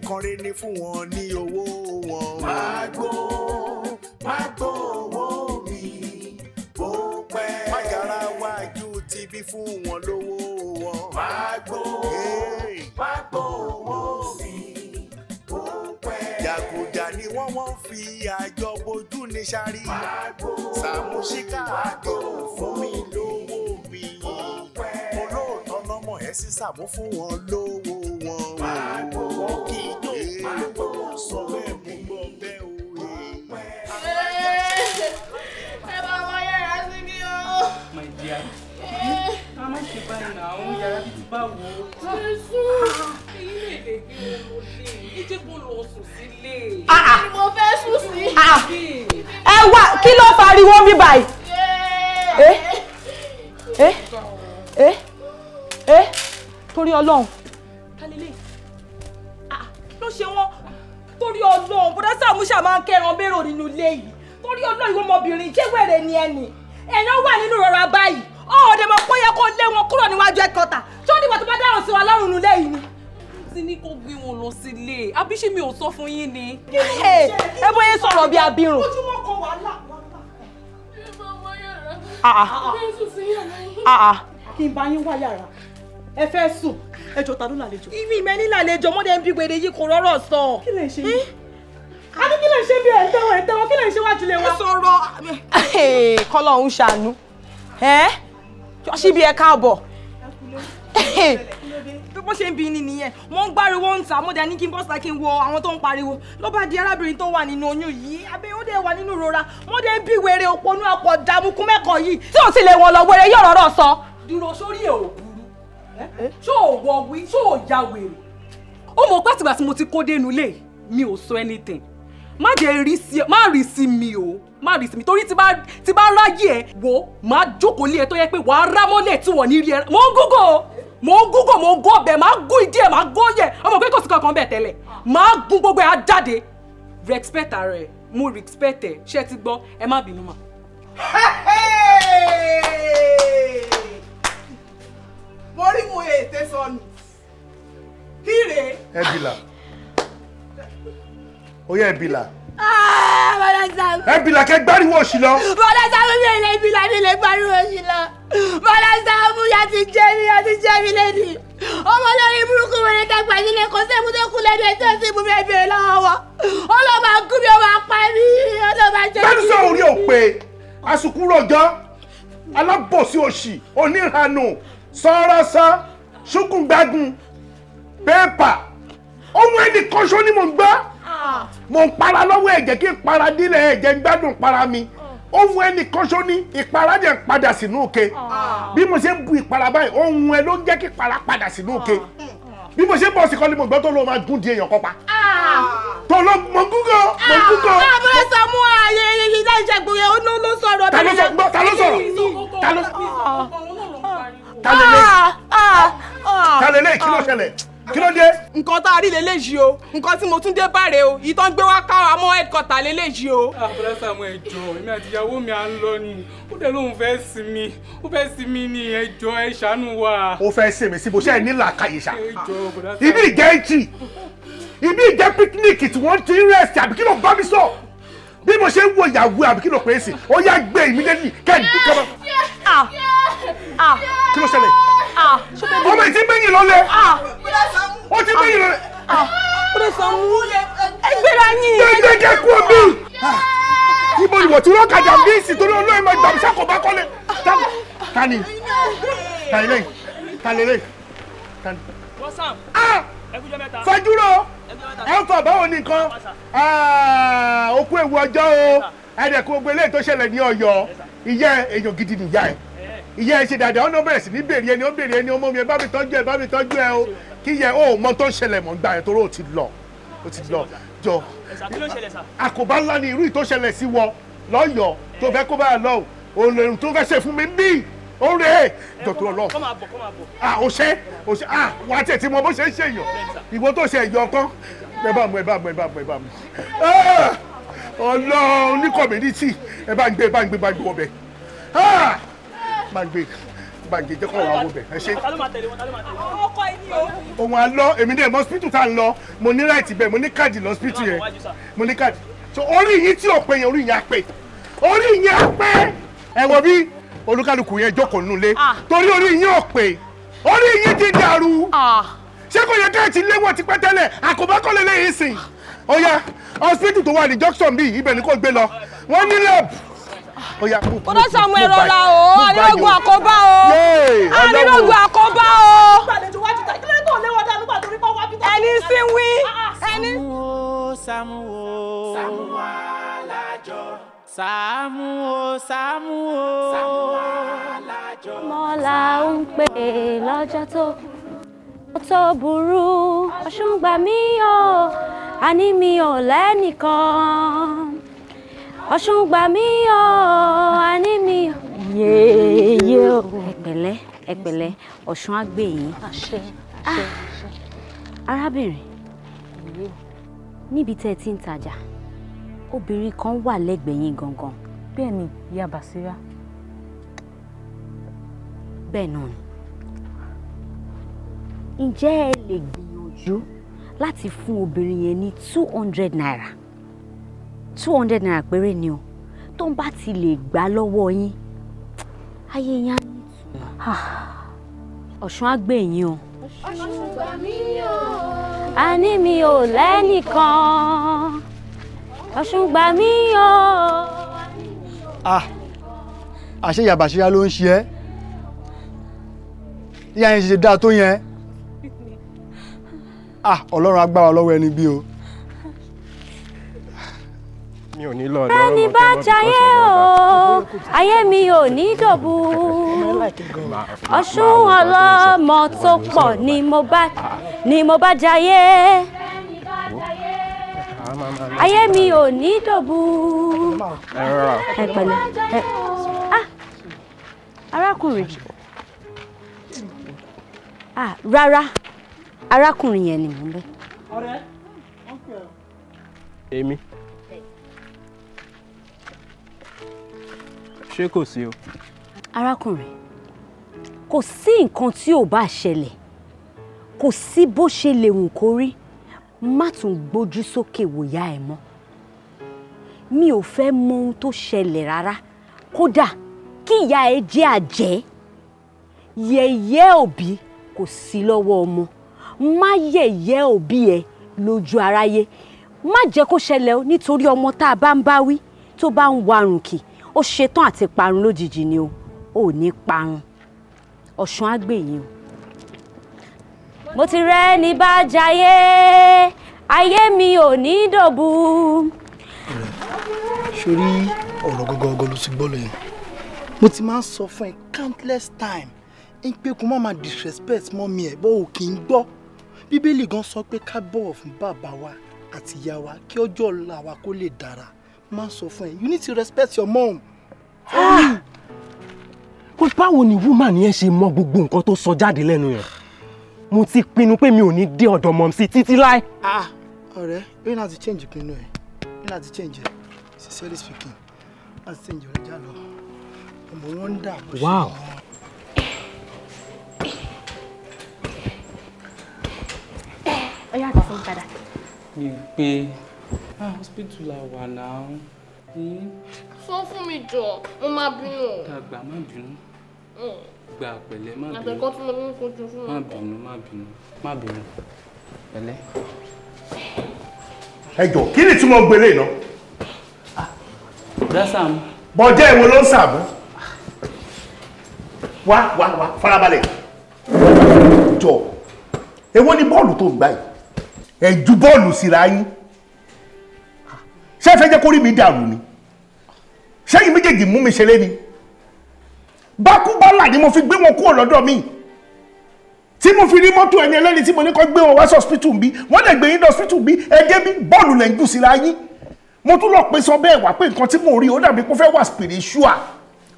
Ẹ̀ẹ̀kan rẹ̀ ní fún wọn ní owó wọn. Máa gbó owó mi bó pẹ́. Mágara wájú ti bí fún wọn lówó wọn. Máa gbó owó mi bó pẹ́. Jàgùjà ni wọ́n fi àjọ bojú ní sáré. Sàmúsíkà àdé fún mi lówó mi. Olóòótọ́ lọ́mọ ẹ̀ sí Sàmú fún wọn lówó wọn. Wọ́n kì í jó sọ bẹ́ẹ̀ mú gbọ́ bẹ́ẹ̀ o. Ẹ bá wọ yàrá sí mi o. My dear, a má ṣe báyìí náà, àwọn yàrá bíi ti bá wò ó. Jésù, èyí lè lè gbé wọn lé, ìjẹ́ kó lọ sùn sílé. Ni mo fẹ́ sùn sí. Ẹ wá, kí ló fariwo ń bí báyìí? Torí Ọlọ́run. Kálílé, kí ló ṣe wọ́n? Torí Ọlọ́run, bọ́dá Sàámú ṣáà máa ń kẹ́ran bérò nínú ilé yìí. Torí Ọlọ́run, ìwọ ọmọbìnrin, ṣé wèrè ni ẹni? Ẹ̀yàn wà nínú ìrora báyìí. Ọ̀ọ́dẹ̀ mọ̀ pé ó yẹ kó lé wọn kúrò níwájú ẹ̀kọ́ta. Ṣé ó dìgbà tó bá dáràn sí wa lọ́rùn nínú ilé yìí ni? Ti ní kó gbé wọn lọ sílé, àbí ṣé mi ò sọ fún yín ni? Ẹ bóyá sọ̀rọ̀ bí abirùn. Ojúmọ́ kan wàhálà. Kí n bá yín wá yàrá. Ẹ fẹ́ sùn, ẹ jọ ta ló lálejò? Ibi ìmẹ́ ní lálejò, mọ́dẹ̀ ń bí wèrè yìí kò rọ́rọ̀ sọ. Kí lè ṣe yìí? A ní kí lè ṣe bí ẹ̀ ń tẹ́wọ̀ ẹ̀ ń tẹ́wọ̀, kí lè ṣe wájú lé wa? Ẹ sọ̀rọ̀. Kọ́lọ̀ ń ṣàánú. Ẹ́ síbi ẹ káàbọ̀. Bí wọ́n ṣe ń bi ni nìyẹn, wọ́n ń gbáriwo ń ta, mọ́dẹ̀ ní kí n bọ́ síta kí n wo àwọn tó ń pariwo. Ló bá di arábìnrin tó wà nínú oyún yìí, abẹ́ ó dẹ̀ wà nínú ìrora, mọ́dẹ̀ ń bí wèrè òponú ọkọ̀ dàmukú mẹ́kọ̀ọ́ yìí. Tí ò sì lè wọ̀n lọ wèrè yóò rọ́rọ̀ sọ. Dúró sórí ẹ̀ ò burú, ṣó ò wọ wí, ṣó ò ya wèrè. Ó mọ̀ pé àtìgbà tí mo ti kó dénú ilé mi ò sọ anything. Má jẹ́ rí sí, má rí sí mi o, má rí sí mi torí tí bá ráyè ẹ wò, má jókòó lé ẹ tó yẹ pé wàá rá mọ́lẹ̀ tí wọ́n ní rí ẹ. Mò ń gúgò, mò ń gúgò, mò ń gún ọbẹ̀, má gún ìdí ẹ̀, má gún ọyẹ. Ọmọ pé kò sí kankan bẹ́ẹ̀ tẹ́lẹ̀. Má gún gbogbo ẹ̀ á jáde. Respect ara ẹ̀, mo respect ẹ̀, ṣé ẹ ti gbọ́, ẹ má bínú mà. Mo rí mu ètè sọnù. Kíre. Ẹ bìlà. Ó yẹ ẹ bìlà. Bọ́dá Sàámú. Ẹ bìlà kẹ gbáriwo òṣì lọ. Bọ́dá Sàámú mi ò lè bìlà, mi lè gbáriwo òṣì lọ. Bọ́dá Sàámú ya ti jẹ́ mi, ya ti jẹ́ mi lẹ́nu. Ọmọ lórí burúkú wẹ̀rẹ̀ dàgbà sílé kò sẹ́mu tó kú lẹ́nu ẹ̀ tí ó sì mú mi bèrè lọ́wọ́ wọn. Ó lọ máa gún mi, ó máa pa mí, ó lọ máa jẹ́ mi. Bẹ́ẹ̀ni sọ orí òpè, asukúrọ̀jọ́, alábòsí òṣì, oníranù, sọ́rọ́sọ́, ṣùkùngbágun, pépà, ohun ẹnì kan ṣó ni mò ń gbọ́. Mo ń para lọ́wọ́ ẹ̀jẹ̀ kí n para dílẹ̀ ẹ̀jẹ̀ ń gbádùn para mi. Ohun ẹnì kan ṣó ní ìpara jẹ́ ń padà sínú òkè. Bí mo ṣe ń bu ìpara báyìí, ohun ẹ ló ń jẹ́ kí ìpara padà sínú òkè. Bí mo ṣe ń bọ̀ sí kọ́ni mo gbọ́ tó ló máa gún di èèyàn kan pa. Tó ló mọ̀ gúgọ̀ mọ̀ gúgọ̀. Àbúrò Sàámú ààyè ilé ìṣègùn yẹn ó ló sọ̀rọ̀. Ta ló sọ̀rọ̀? Ta ló sọ̀rọ̀? Ta ló ta lè lè kí ló ṣẹlẹ̀? Kí ló dé? Nǹkan tá a rí leléyìí o, nǹkan tí mo tún dé báre o, ìtàn gbé wá káwa mọ́ headquarter leléyìí o. Àbúrò Sàámú ẹ jọ̀ọ́, èmi àti ìyàwó mi à ń lọ ni, ó dẹ̀ lóun fẹ́ sinmi, ó fẹ́ sinmi ni, ẹ jọ̀ọ́ ẹ ṣàánú wa. Ó fẹ́ sinmi síbo, ṣe é ní làákàyè ṣá. Ibi ìjẹ́ ìjì, ibi ìjẹ́ píkíníkì tí wọ́n ti ń rẹ̀sì àbí kí ló bá mi sọ? Bí mo ṣe ń wo ìyàwó àbí kí ló pè é sí, ó yá gbé immediately kẹ́ẹ̀dú kọ́mọ. Kí ló ṣẹlẹ̀? Ọmọ ìtí gbẹ̀yìn lọ́lẹ̀. Ó ti gbẹ̀yìn lọ́lẹ̀. Bọ́dá Sàámú ẹ gbéra yín. Gbẹ̀gbẹ̀gẹ̀ kú omi. Ibo ìwọ̀ tí wọ́n kàjà bí ìsìn torí olóyè máa gbàmí sákòbá kọ́lé. Tani? Tani lẹ́yìn? Tani lẹ́yìn? Tani? Fajúro! Ẹ ń fọ báwo ni nǹkan? Okú ewu ọjọ́ o. Ẹ̀dẹ̀kú gbogbo eléyìí tó ṣẹlẹ̀ ní Ọ̀yọ́. Ìyá èèyàn gidi nìyá ẹ̀. Ìyá ẹ ṣe dáadáa, ọ̀nà bẹ̀rẹ̀ sí ní bèrè ẹni, ó bèrè ẹni, ọmọ mi ẹ bá mi tọ́jú ẹ, bá mi tọ́jú ẹ o. Kí yẹ ó mọ tó ń ṣẹlẹ̀ mọ̀ ń gbà ẹ torí ó ti lọ, ó ti lọ. Jọ àkóbá ńlá ni irú ìtó ṣẹlẹ̀ sí wọ lọ́yọ̀ọ́ tó fẹ́ kó bá a lọ o, òun tó fẹ́ ṣe fún mi bí ó rè é jọ̀tún ọlọ́. Ó ṣe ó ṣe wà á tẹ̀ tí mo bó ṣe ń ṣèyàn ìwọ tó ṣe ẹ̀yọ kan ẹ bá mu ẹ bá mu ẹ bá mu ẹ bá mu. Ọlọ́run ní community ẹ bá ń gbé ẹ bá ń gbé bá ń gbé wọbẹ̀. Bá ń gbé Bàǹgì jẹ́ kọ́ wàá wo bẹ̀ ẹ ṣe. Ọkọ ẹ ní o. Òun à lọ, èmi dẹ̀ mọ hospital tá à ń lọ, mo ní right bẹ́ẹ̀, mo ní káàdì lọ hospital yẹn, mo ní káàdì. So orí yín tí ò pé yẹn, orí yín á pé, orí yín á pé. Ẹ wo bí olúkálùkù yẹn jókòó nínú ilé torí orí yín ò pé, orí yín ti dàrú. Ṣé kò yẹ káàtì léwọ̀ tipẹ́ tẹ́lẹ̀, àkóbá kọ́ lélẹ́yìn sìn. Ó yá, hospital tó wà ní junction bíi ibẹ̀ ni kò gbé lọ, wọ́n ní lab. Bọ́dá Sàámú ẹ rọra o, àrírógùn àkóbá o, àrírógùn àkóbá o. Ẹni sí wí, ẹni. Sàámú o, Sàámú alájọ. Sàámú o, Sàámú o, Sàámú alájọ. Mọ́lá ń pè lọ́jọ́ tó burú, Ọ̀ṣun gbà mí o, àní mi ò lẹ́nìkan. Ọ̀ṣun gbà mí o, àní mi ò. Yéèyé o. Ẹ pẹ̀lẹ́, ẹ pẹ̀lẹ́, Ọ̀ṣun á gbè yín. Arábìnrin, níbi tẹ́ ẹ ti ń tajà, obìnrin kan wà lẹ́gbẹ̀ẹ́ yín gangan. Bẹ́ẹ̀ ni, ìyá Bàṣírá. Bẹ́ẹ̀ náà ni. Ǹjẹ́ ẹ lè gbìyànjú láti fún obìnrin yẹn ní 200 naira? 200 naira péré ni o. Tó ń bá ti lè gbà lọ́wọ́ yín, ayé yín á ní ìtumọ̀. Ọ̀ṣun á gbè yín o. Ọ̀ṣun gbà mí o. Àní mi ò lẹ́nìkan. Ọ̀ṣun gbà mí o. Ah, àṣé ìyá Bàṣírá ló ń ṣe ẹ́. Ìyá yẹn ṣe dáa tó yẹn. Ah, Ọlọ́run á gbà wá lọ́wọ́ ẹni bí o. Mi ò ní lọ ọ̀dọ̀ Bẹ́ẹ̀ni bá jayé o, ayé mi ò ní dòbu. Ọ̀ṣun ọlọ́mọ tó pọ̀ ni mo bá jayé. Ayé mi ò ní dòbu. Ẹ pẹ̀lẹ́. Ah, arákùnrin. Ah, rárá, arákùnrin yẹn ni mò ń bẹ̀. Èmi. Ṣé kò sí o? Arákùnrin, kò sí nǹkan tí ò bá ṣẹlẹ̀, kò sí bó ṣe lè wù kó rí, má tún gbójú sókè wòyá ẹ mọ́. Mi ò fẹ́ mọ ohun tó ṣẹlẹ̀ rárá, kódà kí ìyá ẹ jẹ́ àjẹ́, yẹ̀yẹ́ òbí kò sí lọ́wọ́ ọmọ, má yẹ̀yẹ́ òbí ẹ lójú aráyé, má jẹ́ kó ṣẹlẹ̀ o, nítorí ọmọ tá a bá ń bá wí tó bá ń warùn kì, ó ṣetán àti parun lójijì ni o, ò ní parun. Ọ̀ṣun á gbè yín o. Mo ti rẹ́ni bá jayé, ayé mi ò ní dòbu. Sórí ọ̀rọ̀ gọ́gọ́gọ́ ló ti gbọ́ lọ yẹn. Mo ti máa ń sọ fún ẹ countless time ń pé kó má máa disrespect mọ́ mi ẹ̀ bọ́ ò kì í gbọ́. Bíbélì gan sọ pé ká bọ̀wọ̀ fún bàbá wa àti ìyá wa kí ọjọ́ ọ̀la wa kó lè dára. Máa sọ fún ẹ, you need to respect your mom. Kò báwo ni woman yẹn ṣe mọ gbogbo nǹkan tó sọ jáde lẹ́nu yẹn? Mo ti pinnu pé mi ò ní dé ọ̀dọ̀ mọ̀ sí títí láé. Ah, ọ̀rẹ́, o ní láti change ìpinnu ẹ̀, o ní láti change ẹ̀, sincerely speaking, láti change ọ̀rẹ́ já lọ. Ọmọ wọn ń dà bó ṣe. Wow. Ọyá àti fún padà. Mi pé hospital la wà náà. Sọ fún mi jọ, mo máa bínú. Dàgbà má bínú. Gbà pẹ̀lẹ́ má bínú. Àtẹ̀kọ́ tí mo ní kojú fún mi. Má bínú, má bínú, má bínú. Pẹ̀lẹ́. Ẹ jọ, kí ni tí mo gbélé iná? Bọ́dá Sàámú. Bọ́jẹ́ ìwo ló ń Sàámú. Wá wá wá farabalẹ̀. Jọ, èwo ni bọ́ọ̀lù tó ń gbá yìí? Ẹ ju bọ́ọ̀lù síra yín. Ṣé ẹ fẹ́ jẹ́ kó rí mi dàrú ni? Ṣẹ́yìn méjèèjì mú mi ṣeré ni? Bákúbálà ni mo fi gbé wọn kúrò lọ́dọ̀ mi. Tí mo fi rí mọ́tò ẹni ẹlẹ́ni tí mo ní kó gbé wọn wá sí hospital bí, wọ́n lè gbé yín lọ hospital bí, ẹgẹ́ bí bọ́ọ̀lù lẹ̀ ń jù síra yín. Mo tún lọ pé sọ bẹ́ẹ̀ wá pé nǹkan tí mo rí ó dàbí kó fẹ́ wà spiritual.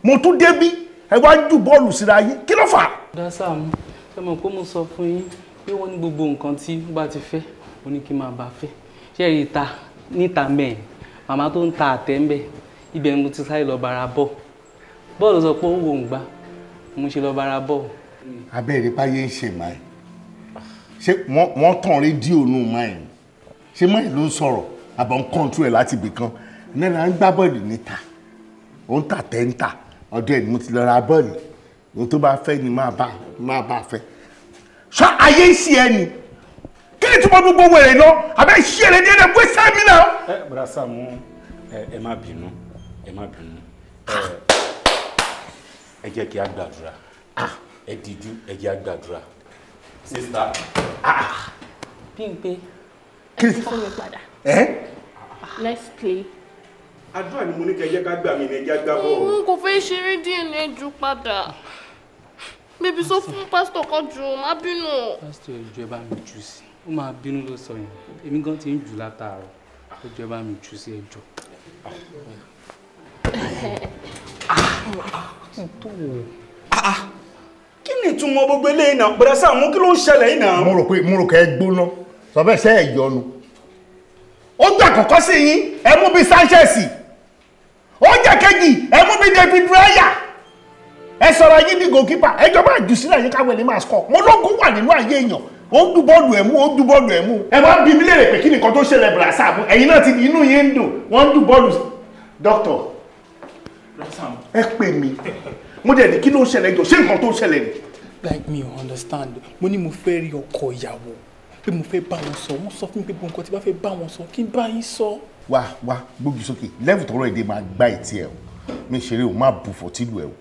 Mo tún dé bí ẹ wá ń jù bọ́ọ̀lù síra yín. Kí ló fà á? Bọ́dá Sàámú, ṣé mo pé mo sọ fún yín pé wọ́n ní gbogbo nǹkan tí ó bá ti fẹ́, ó ní kí n máa bá fẹ́. Ṣé ẹ rí ìta níta mẹ́rin? Màmá tó ń ta àtẹ ń bẹ̀, ibẹ̀ ni mo ti sáré lọ bara bọ̀. Bọ́ọ̀lù sọ pé ó wò ń gbá, Mo ṣe lọ bára bọ̀. Abẹ́rẹ́ páyé ń ṣe máa ṣé wọ́n tàn rédíò nù máa ẹ̀ ṣé máa ló ń sọ̀rọ̀ àbọ̀ ń kọ́ńtú ẹ̀ láti ibì kan náírà ń gbá bọ́ọ̀lù níta ó ń tà tẹ́ńtà ọdún ẹ̀ ni mo ti lọ ra bọ́ọ̀lù ohun tó bá fẹ́ ni máa bá fẹ́. Ṣé ayé ń ṣe ẹ ni kí ni tí mo gbogbo wèrè lọ àbẹ́ ṣí ẹ lẹ́ni ẹ̀ gbé sẹ́mi náà. Ẹ bùrà Sàámú, ẹ má bínú, ẹ má bínú, ẹ jẹ́ kí a gbàdúrà, ẹ díjú, ẹ jẹ́ a gbàdúrà. Sista. Bímpé. Fún mi padà. Let's play. Àdúrà ni mo ní kẹ́ jẹ́ ká gbà mí ní ẹjẹ́ gbá bọ́ọ̀lù. N kò fẹ́ ṣeré díẹ̀ ní ẹjú padà. Bébí sọ fún pásítọ̀ kan jù, má bínú. Pásítọ̀ ẹjọ́ ẹ bá mi jù sí. Ó máa bínú ló sọ yẹn. Èmi gan ti ń jù látàárọ̀. Ẹjọ́ ẹ bá mi jù sí ẹjọ́. Kí ni ìtumọ̀ gbogbo eléyìí náà? Bọ̀dá Sàámú, kí ló ń ṣẹlẹ̀ yìí náà? Mo rò pé mo rò kẹ́ ẹ gbóná. Sọ bẹ́ẹ̀ ṣe ẹ̀ yọnu. Ó gbà kọ́kọ́ sí yín, ẹ mú bí Sanchez. Ó jẹ́ kejì, ẹ mú bí David Raya. Ẹ sọ̀rọ̀ yín ní goalkeeper. Ẹ jọ máa jù sílẹ̀ yín káwé ní máa score. Mo lóògùn wà nínú ayé èèyàn. Ó ń du bọ́ọ̀lù ẹ̀ mú, ó ń du bọ́ọ̀lù ẹ̀ mú. Ẹ wá bí mi léèrè pé kí ni nǹkan tó ṣẹlẹ̀ Bọ̀dá Sàámú. Ẹ̀yin náà ti inú yín ń dùn. Wọ́n ń du bọ́ọ̀lù. Dókítà, ẹ pè mí. Mo dẹ̀ ní kí ló ń ṣẹlẹ̀ jọ, ṣé nǹkan tó ń ṣẹlẹ̀ ni? Like me understand. Mo ní mo fẹ́ rí ọkọ ìyàwó pé mo fẹ́ bá wọn sọ, wọ́n sọ fún mi pé gbogbo nǹkan tí bá fẹ́ bá wọn sọ kí n bá yín sọ. Wá wá gbójú sókè lẹ́fù tọrọ èdè máa gbá ìtì ẹ̀ o, mi ṣeré o, má bù fọ́tílù ẹ̀ o.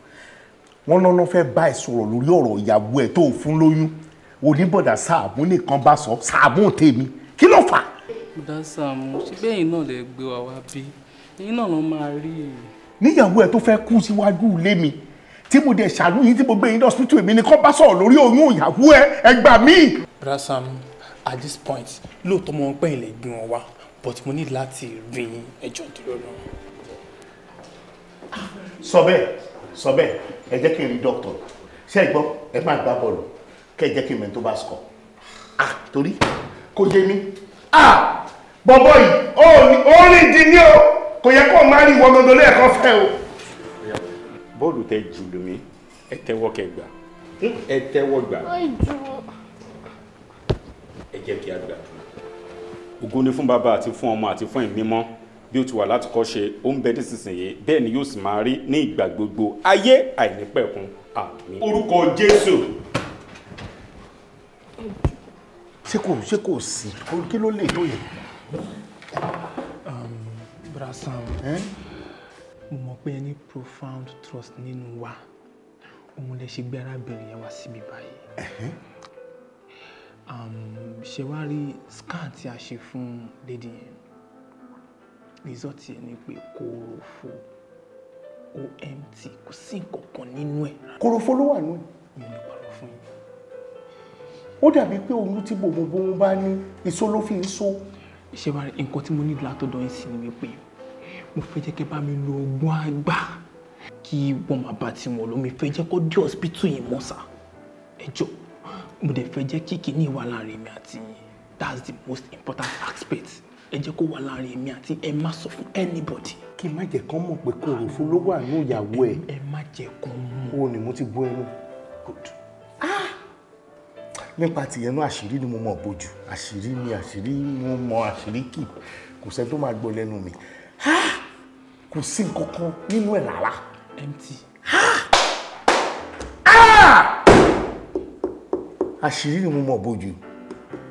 Wọ́n lọ́nà fẹ́ bá ẹ sọ̀rọ̀ lórí ọ̀rọ̀ ìyàwó ẹ̀ tó fún lóyún. Oníbọ̀dà Sàámú nìkan bá sọ, Sàámú tèmi, kí ló fà? Bọ̀dá Sàámú, ṣé bẹ́ẹ̀ náà lè gbé wa wá bí? Ẹ̀yin náà ló máa rí i. Níyàwó ẹ̀ tó fẹ́ kú síwájú ilé mi tí mo dẹ̀ ṣàánú yín tí mo gbé yín lọ́sítù, èmi ni kọ́ bá sọ̀rọ̀ lórí oyún ìyàwó ẹ, ẹ gbà mí. Bọ̀dá Sàámú, at this point, lóòótọ́ mo ń pẹ́ ilẹ̀ gbé wọn wá, but mo ní láti rí yín, ẹjọ́ nítorí Ọlọ́run. Sọ bẹ́ẹ̀, sọ bẹ́ẹ̀, ẹ jẹ́ kí n rí dókítà. Ṣé ẹ gbọ́, ẹ máa gbá bọ́ọ̀lù, kẹ́ ẹ jẹ́ kí n mẹ́ni tó bá score. Ah, torí kò yé mi. Ah, bọ̀bọ̀ yìí, ó rìn dín ní o, kò yẹ kó má rí ìwọ gangan lẹ́ẹ̀kan fẹ́ o. Bọ́ọ̀lù tẹ jù lù mí, ẹ tẹ́wọ́ kẹ́ gbà, ẹ tẹ́wọ́ gbà. Ẹ jẹ́ kí a gbàdúrà. Ògo ni fún bàbá àti fún ọmọ àti fún ẹ̀mí mímọ́, bí ó ti wà láti kọ́ ṣe, ó ń bẹ nísinsìnyí, bẹ́ẹ̀ ni yóò sì máa rí ní ìgbà gbogbo ayé àìnípẹ̀kun. Àmín. Orúkọ Jésù. Ṣé kò sí kí ló lè tó yẹ? Bọ̀dá Sàámú, mo mọ̀ pé ẹ ní profound trust nínú wa, òun lè ṣe gbé arábìnrin yẹn wá síbi báyìí. Ṣe wá rí scan tí a ṣe fún lady yẹn, result yẹn ni pé kòròfo, OMT, kò sí nǹkan kan nínú ẹ̀. Kòròfo ló wà nínú ẹ̀? Mi ò ní parọ́ fún yín. Ó dàbí pé oyún tí bòmùbòmù bá ní ìso ló fi ń so. Ṣé wá rí nǹkan tí mo ní látọ̀dọ̀ yín sí ni wípé mo fẹ́ jẹ́ kẹ́ bá mi lo oògùn àgbà kí wọ́n máa bá tiwọn lọ. Mi fẹ́ jẹ́ kó dé hospital yìí mọ́ sá. Ẹ jọ̀ọ́, mo dẹ̀ fẹ́ jẹ́ kí kinní wà láàrin mi àti yín. That's the most important aspect. Ẹ jẹ́ kó wà láàrin mi àti ẹ má sọ fún anybody. Kí n má jẹ́ kán mọ̀ pé kòròfo ló wà ní ìyàwó ẹ̀. Ẹ má jẹ́ kán mọ̀. Ó ní mo ti bó ẹnu. Good. Nípa tìyẹn náà, àṣírí ni mo mọ̀ bójú. Àṣírí ni àṣírí, mo mọ̀ àṣírí kì. Kò sẹ́ni tó máa gbọ́ lẹ́nu mi. Kò sí nǹkan kan nínú ẹ̀ rárá. Empty. Àṣírí ni mo mọ̀ bójú.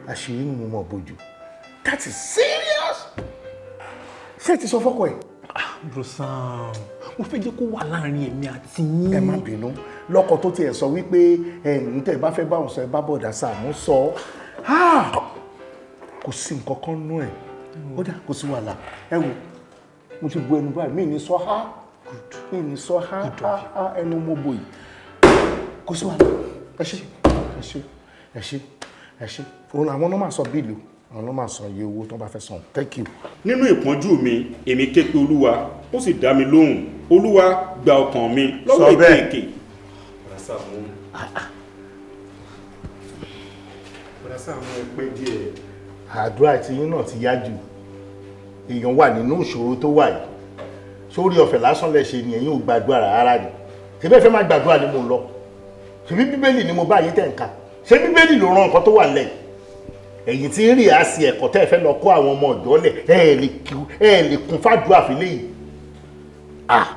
Àṣírí ni mo mọ̀ bójú. That is serious. Ṣé ẹ ti sọ fọ́kọ ẹ̀? Bro Sam, mo fẹ́ jẹ́ kó wà láàrin èmi àti yín. Ẹ má bínú. Lọ́kọ tó tiẹ̀ sọ wípé ẹ̀ǹ tẹ̀ bá fẹ́ bá òun sọ, ẹ bá Bọ̀dá Sàámú sọ. Kò sí nǹkan kan nú ẹ̀. Ó dà, kò sí wàhálà. Ẹ wò, mo ti bu ẹnu báyìí, mi ní sọ ha. Mi ní sọ ha ha ẹnu mo bò yìí. Kò sí wàhálà. Ẹ ṣé, ẹ ṣé, ẹ ṣé, ẹ ṣé. Òun àwọn náà máa sọ bíìlù, àwọn náà máa san iye owó tó bá fẹ́ san. Thank you. Nínú ìpọ́njú mi, èmi ké pe Olúwa, ó sì dá mi lóhùn. Olúwa gba ọkàn mi lọ́wọ́ èké èké. Bọ̀dá Sàámú, ẹ pẹ́ díẹ̀. Àdúrà tí yín náà ti yá jù. Èèyàn wà nínú ìṣòro tó wà yìí. Sórí ọ̀fẹ́ lásán lẹ ṣe ni ẹ̀yin ò gbàdúrà rárá ni. Ṣé bẹ́ẹ̀ fẹ́ máa gbàdúrà ni mò ń lọ? Ṣebí Bíbélì ni mo bá yín tẹ̀ ń ka? Ṣé Bíbélì ló rán nǹkan tó wà lẹ́yìn? Ẹ̀yin tí ń rí àsì ẹ̀kọ́ tẹ́ ẹ fẹ́ lọ kó àwọn ọmọ ọ̀dọ́ lẹ̀, ẹ lè kún fàdúrà fílẹ̀ yìí. Ah,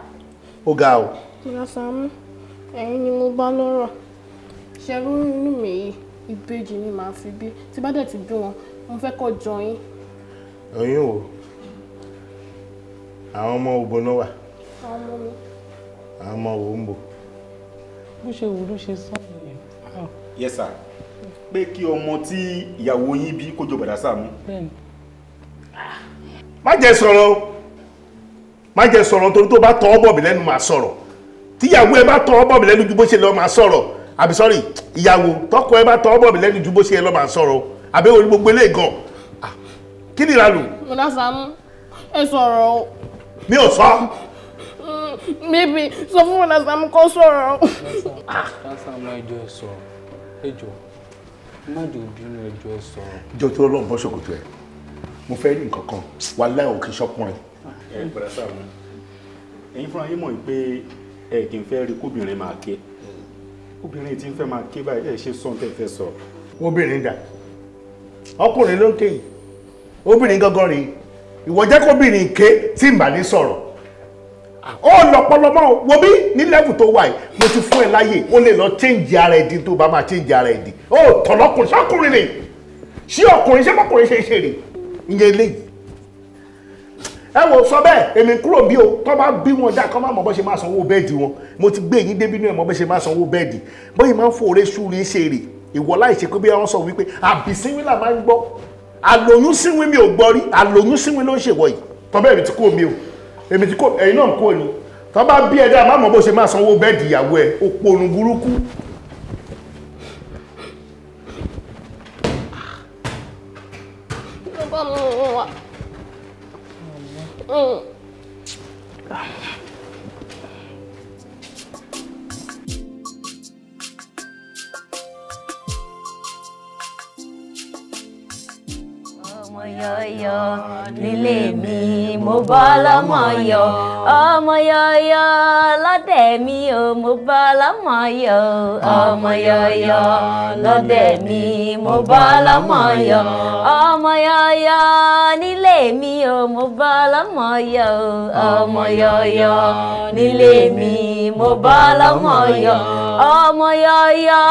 ó ga o. Bọ̀dá Sàámú, ẹ̀yin ni mo bá lọ́rọ̀. Ṣé rí inú mi yìí, ìbejì ni màá fi bí. Tí bá dẹ̀ ti bí wọn, mo fẹ́ kó jọ yín. Ẹ̀yin o, àwọn ọmọ òbò náà wà. Àwọn ọmọ mi. Àwọn ọmọ òwò ń bò. Bó ṣe wù ló ṣe sọ nìyẹn. Yes sir, pé kí ọmọ tí ìyàwó yín bí kó jọ Bọ̀dá Sàámú. Má jẹ́ sọ̀rọ̀, má jẹ́ sọ̀rọ̀ torí tó bá tọ́ bọ̀ mí lẹ́nu máa sọ̀rọ̀. Tíyàwó ẹ bá tọ́ bọ̀ mí lẹ́nu ju bó ṣe lọ máa sọ̀rọ̀. Àbí sọ́rí, ìyàwó tọkọ ẹ bá tọ́ bọ̀ mí lẹ́nu ju bó ṣe lọ máa sọ̀rọ̀. Àbí orí gbogbo eléyìí gan. Kí ni ìlànà? Bọ̀dá Sàámú, ẹ sọ̀rọ̀ o. Mi ò sọ. Bébì, sọ fún Bọ̀dá Sàámú kó sọ̀rọ̀. Bọ̀dá Sàámú, ẹ jọ̀ọ́ ẹ sọ̀rọ̀. Ẹ jọ̀ọ́, má jẹ́ òbínú, ẹ jọ̀ọ́ ẹ sọ̀rọ̀. Jọ tó lọ́n bọ́ ṣòkòtò ẹ̀. Mo fẹ́ rí nǹkan kan, wàláhì òkè ṣọkùnrin. Ẹ Bọ̀dá Sàámú, ẹ̀yin fúnra yín mọ̀ pé ẹ kì í fẹ́ rí kóbìnrin máa ké. Obìnrin tí ń fẹ́ máa ké báyìí, ẹ ṣe sọ́n tẹ́ fẹ́ sọ. Obìnrin dà, ọkùnrin ló ń ké yìí, obìnrin gangan rèé. Ìwọ jẹ́ kóbìnrin ké tí n bá ní sọ̀rọ̀. Ó lọ́pọ̀lọpọ̀ wo bí ní lẹ́bù tó wà yìí, mo ti fún ẹ láyè, ó lè lọ change ara ẹ̀ di tó bá máa change ara ẹ̀ di. Ó tọ̀lọ́kùnrin ṣọ́kùnrin rè, ṣé ọkùnrin ṣé bọ́kùnrin ṣe ṣe rè, ìyẹn eléyìí. Ẹ wò sọ bẹ́ẹ̀, èmi kúrò bí o, tó bá bí wọn dá kọ́ máa mọ̀ bọ́ ṣe máa sanwó bẹ́ẹ̀dì wọn. Mo ti gbé yín débi inú ẹ̀ mọ̀ bọ́ ṣe máa sanwó bẹ́ẹ̀dì. Bóyá máa ń fòrè ṣúre ṣe rè, ìwọ láì ṣe pé bí wọ́n sọ wípé àbí sínwín là máa ń gbọ́. Àlòyún sínwín mi ò gbọ́ rí, àlòyún sínwín ló ń ṣèwọ yìí. Tọ́ bẹ́ẹ̀ mi ti kó mi o, èmi ti kó, ẹ̀yin náà ń kó ni. Tọ́ bá bí ẹ̀dá má mọ̀ bó ṣe máa sanwó bẹ́ẹ̀dì ìyàwó ẹ̀, òpònú burúkú. Ọmọ yọ̀yọ̀ nílé mi, mo bọ́ lọ́mọ yọ̀. Ọmọ yọ̀yọ̀ lọ́dẹ̀ mi o, mo bọ́ lọ́mọ yọ̀. Ọmọ yọ̀yọ̀ lọ́dẹ̀ mi, mo bọ́ lọ́mọ yọ̀. Ọmọ yọ̀yọ̀ nílé mi o, mo bọ́ lọ́mọ yọ̀. Ọmọ yọ̀yọ̀ nílé mi, mo bọ́ lọ́mọ yọ̀. Ọmọ yọ̀yọ̀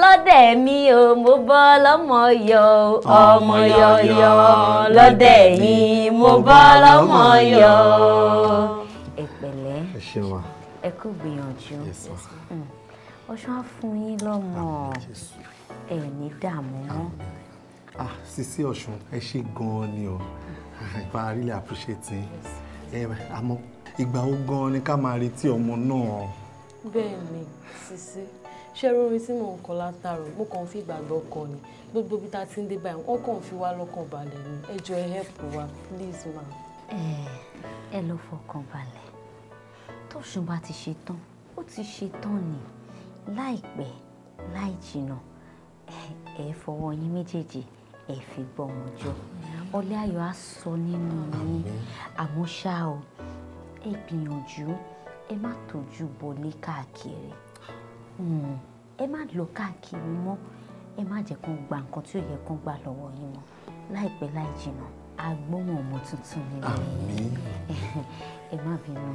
lọ́dẹ̀ mi o, mo bọ́ lọ́mọ yọ̀. Ọmọ yọ̀yọ̀ lọ́dẹ̀ mi, mo bọ́ lọ́mọ yọ̀. Ẹ pẹ̀lẹ́, ẹ kú gbìyànjú. Ọ̀ṣun á fún yín lọ́mọ, ẹ ní dààmú mọ́. Ah, Sisi Ọ̀ṣun, ẹ ṣé gan-an ni o. I really appreciate it. Àmọ́ ìgbà wo gan-an ni ká máa retí ọmọ náà? Bẹ́ẹ̀ ni, Sisi, ṣé orin tí mò ń kọ látàrọ, mo kàn fi ìgbàgbọ́ kọ ni. Gbogbo bí ta ti ń dé báyìí, wọ́n kàn fi wá lọ́kàn balẹ̀ ni. Ẹ jọ̀ọ́ ẹ help wa, please ma. Ẹ lọ fọkàn balẹ̀. Tóṣun bá ti ṣe tán, ó ti ṣe tán ni. Láìpẹ́, láì jìnnà, ẹ fọwọ́ yín méjèèjì, ẹ fi gbọ́mọ jọ. Ọlẹ́ ayọ̀ á sọ nínú yín. Àmọ́ ṣá o, ẹ gbìyànjú, ẹ má tójú bọlé káàkiri. Ẹ má lọ káàkiri mọ́. Ẹ má jẹ́ kán gba nǹkan tí ò yẹ kán gbà lọ́wọ́ yín mọ́. Láìpẹ́ láì jìnnà, a gbóhùn ọmọ tuntun nínú yín. Ẹ má bínú,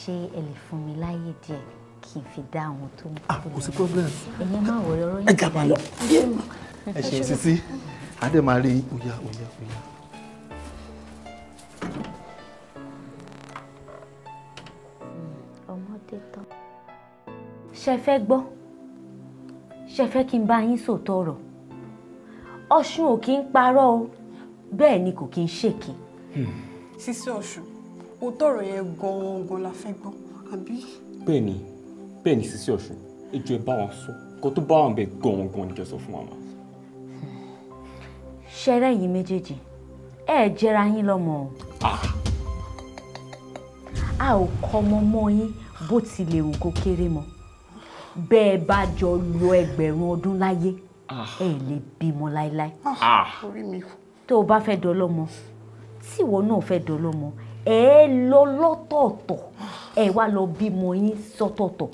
ṣé ẹ lè fún mi láyè díẹ̀ kí n fi dá àwọn tó ń kú? Kò sí problem. Ẹ̀yin má wọlé ọ̀rọ̀ yín. Ẹ jà máa lọ. Ẹ ṣeun Sisi, adé máa rí oya oya oya. Ọmọdé tán. Ṣé fẹ́ gbọ́? Ṣé fẹ́ kí n bá yín sòótọ́ ọ̀rọ̀? Ọ̀ṣun ò kí ń parọ́ o, bẹ́ẹ̀ ni kò kí ń ṣèké. Sisi Ọ̀ṣun, òótọ́ ọ̀rọ̀ yẹn gan-an la fẹ́ gbọ́, àbí? Bẹ́ẹ̀ni, bẹ́ẹ̀ni Sisi Ọ̀ṣun, ẹ jọ̀ọ́ ẹ bá wọn sọ, kó tó bá wọn bẹ gan-an ni kẹ́ sọ fún wa mà. Ṣẹrẹ́ yín méjèèjì, ẹ jẹra yín lọ́mọ o. A ò kọ́ ọmọ mọ́ yín bó tilẹ̀ wù kó kéré mọ́. Bẹ́ẹ̀ bá jọ lo ẹgbẹ̀rún ọdún láyé, ẹ lè bímọ láéláé. Tó o bá fẹ́ dọlọ́mọ, tí ìwọ náà fẹ́ dọlọ́mọ, ẹ lọ lọ́tọ̀ọ̀tọ̀. Ẹ wá lọ bímọ yín sọ́tọ̀ọ̀tọ̀.